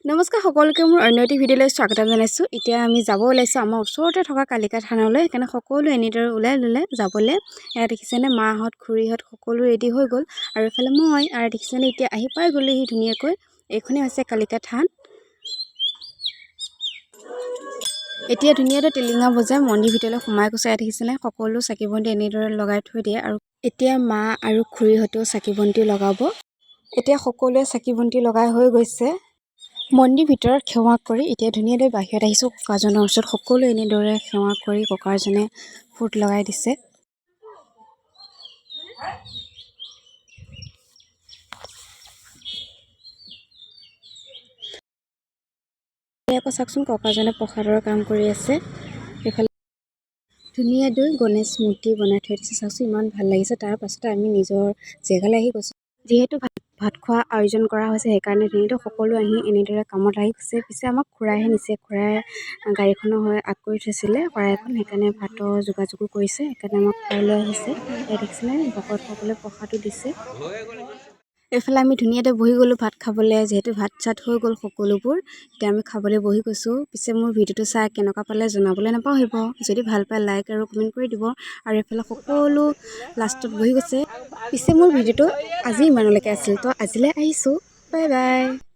নমস্কাৰ সকলোকে, মোৰ অন্য এটি ভিডিঅ'লৈ স্বাগতম জনাইছোঁ। এতিয়া আমি যাব ওলাইছোঁ আমাৰ ওচৰতে থকা কালিকা থানলৈ। সেইকাৰণে সকলো এনেদৰে ওলাই ল'লে যাবলৈ। এয়া দেখিছেনে, মাহঁত, খুৰীহঁত সকলো ৰেডি হৈ গ'ল আৰু এইফালে মই। আৰু দেখিছেনে, এতিয়া আহি পাই গ'লোহি ধুনীয়াকৈ। এইখনেই হৈছে কালিকা থান। এতিয়া ধুনীয়াকৈ টিলিঙা বজাই মন্দিৰ ভিতৰলৈ সোমাই গৈছে। ইয়াত দেখিছেনে, সকলো চাকি বন্তি এনেদৰে লগাই থৈ দিয়ে আৰু এতিয়া মা আৰু খুৰীহঁতেও চাকি বন্তি লগাব। এতিয়া সকলোৱে চাকি বন্তি লগাই হৈ গৈছে। মন্দিৰ ভিতৰত সেৱা কৰি এতিয়া ধুনীয়াকৈ বাহিৰত আহিছোঁ ককাজনৰ ওচৰত। সকলোৱে এনেদৰে সেৱা কৰি ককাজনে ফুট লগাই দিছে। আকৌ চাওকচোন, ককাজনে প্ৰসাদৰ কাম কৰি আছে। এইফালে ধুনীয়াকৈ গণেশ মূৰ্তি বনাই থৈ দিছে, চাওকচোন ইমান ভাল লাগিছে। তাৰ পাছতে আমি নিজৰ জেগালৈ আহি গৈছোঁ। যিহেতু ভাত ভাত খোৱা আয়োজন কৰা হৈছে, সেইকাৰণে ধুনীয়াকৈ সকলো আহি এনেদৰে কামত আহি গৈছে। পিছে আমাক খুৰাইহে নিছে। খুৰাই গাড়ীখনৰ হৈ আগ কৰি থৈছিলে শৰাই এখন, সেইকাৰণে ভাতৰ যোগাযোগো কৰিছে, সেইকাৰণে আমাক খুৰাই লৈ আহিছে। ইয়াত দেখিছেনে, ভকতসকলে প্ৰসাদো দিছে। এইফালে আমি ধুনীয়াকৈ বহি গ'লোঁ ভাত খাবলৈ। যিহেতু ভাত চাত হৈ গ'ল সকলোবোৰ, এতিয়া আমি খাবলৈ বহি গৈছোঁ। পিছে মোৰ ভিডিঅ'টো চাই কেনেকুৱা পালে জনাবলৈ নাপাহৰিব। যদি ভাল পায়, লাইক আৰু কমেণ্ট কৰি দিব। আৰু এইফালে সকলো লাষ্টত বহি গৈছে। পিছে মোৰ ভিডিঅ'টো আজি ইমানলৈকে আছিল, তো আজিলৈ আহিছোঁ। Bye bye.